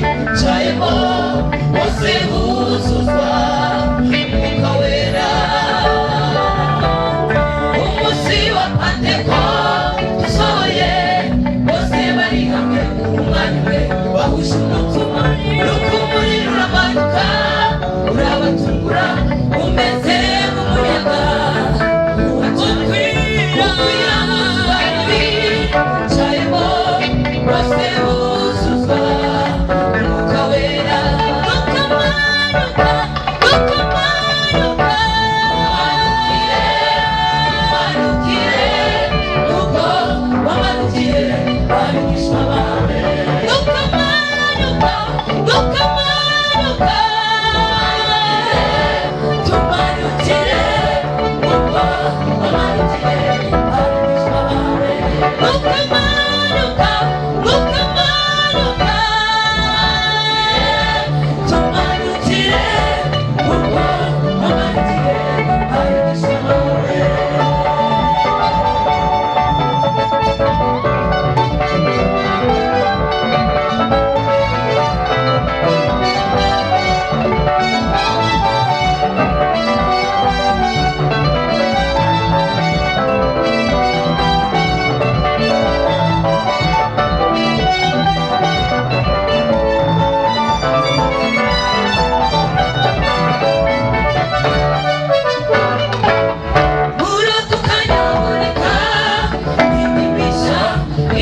Bicayemo bose buzuzwa Umwuka Wera. Umunsi wa Pantekote usohoye, bose bari hamwe umwanya umwe, bahuje umutima. Nuko umuriro uramanuka urabatungura, umeze nk'umuyaga, ukwira mu nzu bari bicayemo, bose buzuzwa Umwuka Wera. Ukamanuka, ukamanuka. Manukire, uko wamanukiye abigishwa bawe. Ukamanuka, ukamanuka. Tumanukire uko wamanukiye abigishwa bawe. Ukamanuka, ukamanuka. Tumanukire uko wamanukiye abigishwa bawe. Urutukanyaboneka indimisha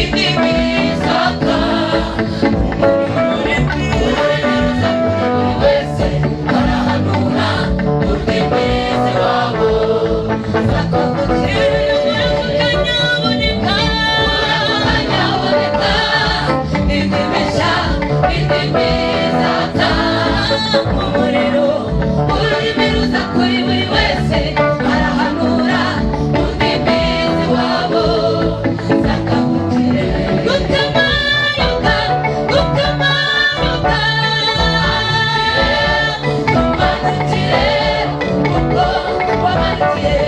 indimi zaka, ururimi kuri buri wese, barahanura ururimi z'iwabo zakavukire. Ukanyaboneka, Urutukanyaboneka indimisha indimi zaka, umuriro ururimi ruza kuri buri wese, barahanura ururimi z'iwabo zakavukire. Ukamanuka, ukamanuka. Tumanukire uko wamanukiye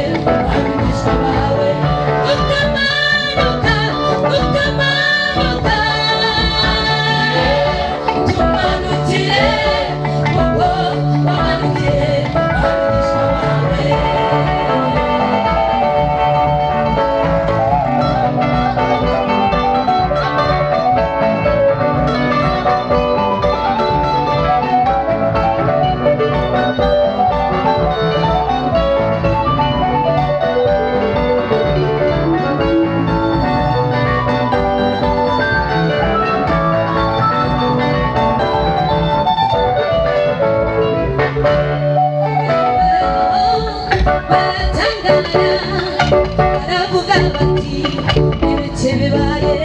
abigishwa bawe. Ukamanuka, ukamanuka. Tumanukire uko wamanukiye abigishwa bawe. Baratangara, baravuga bati: "Ibice bibaye."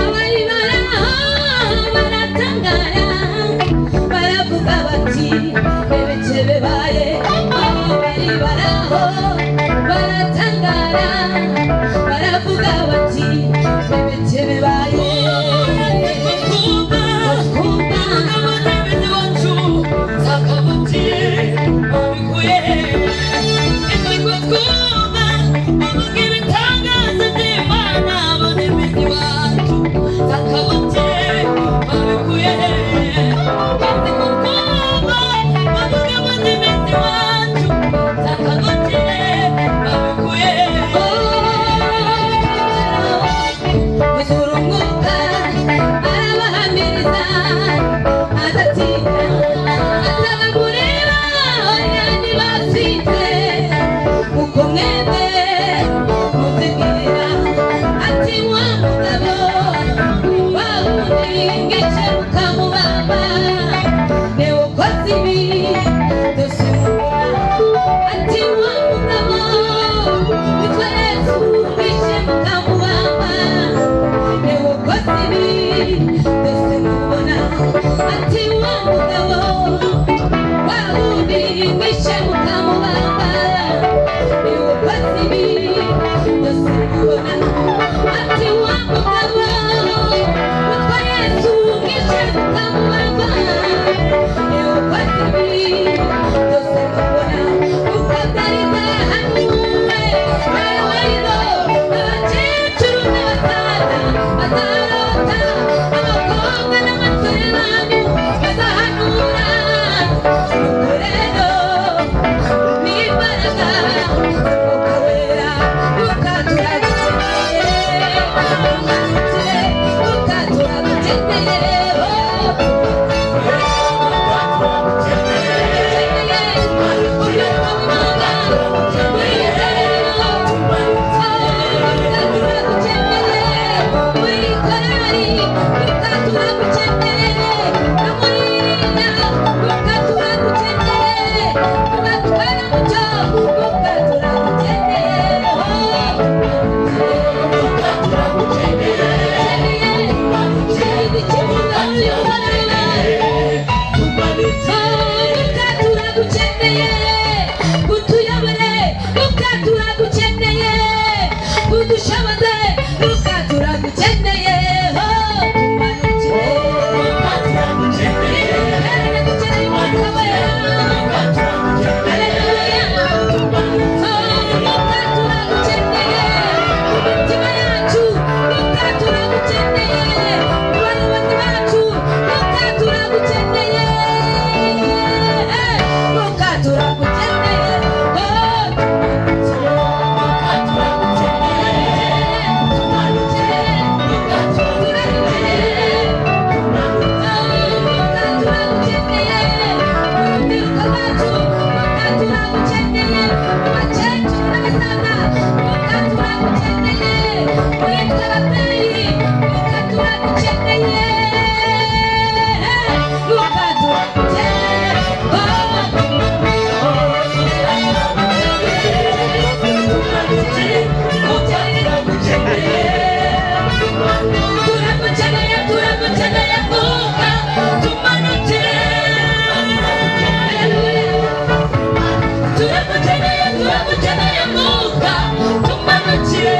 Abari baraho baratangara, baravuga bati: "Ibice bibaye." Abari baraho baratangara, baravuga bati: "Ibice bibaye." Uzura umwuka, arabahamiriza adatinya, atabagureba oya ntibasite, uko mwebwe muzibwira. Ati: "Wa mugabo wa wundi ngice mukamubamba, ni ukoze ibi byose mubona." Ati: "Wa mugabo witwa Yesu ngice mukamubamba, ni ukoze Muri korari, Mwuka turagukeneye. No muri iriya, Mwuka turagukeneye. Mu batwara mucyo, Mwuka turagukeneye. Mwuka turagukeneye. Turagukeneye. Ikibuga uyoborera. Tumanukire. Mwuka turagukeneye, utuyobore. Mwuka turagukeneye, udushoboze. Mwuka turagukeneye, tumanukire. Mwuka turagukeneye. Dukeneye umwuka wera. Mwuka turagukeneye. Mwuka turagukeneye mu mitima yacu. Mwuka turagukeneye mu bayobozi bacu. Mwuka turagukeneye. Mwuka turagukeneye. Mwuka turagukeneye. Tumanukire. Mwuka turagukeneye. Mwuka turagukeneye mu rubyiruko rwacu. Mwuka turagukeneye mu bakecuru n'abasaza. Mwuka turagukeneye muri twe ababyeyi. Mwuka turagukeneye. Mwuka turagukeneye. Turagukeneye, turagukeneye, Mwuka tumanukire. Turagukeneye, turagukeneye, Mwuka tumanukire.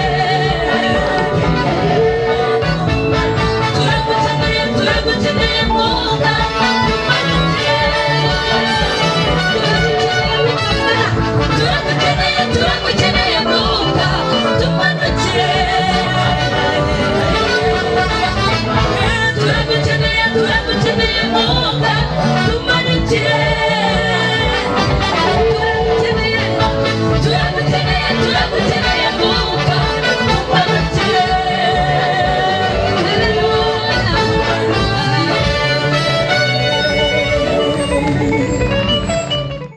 Turagukeneye, turagukeneye, Mwuka tumanukire. Turagukeneye, turagukeneye, Mwuka tumanukire. Turagukeneye, turagukeneye, Mwuka.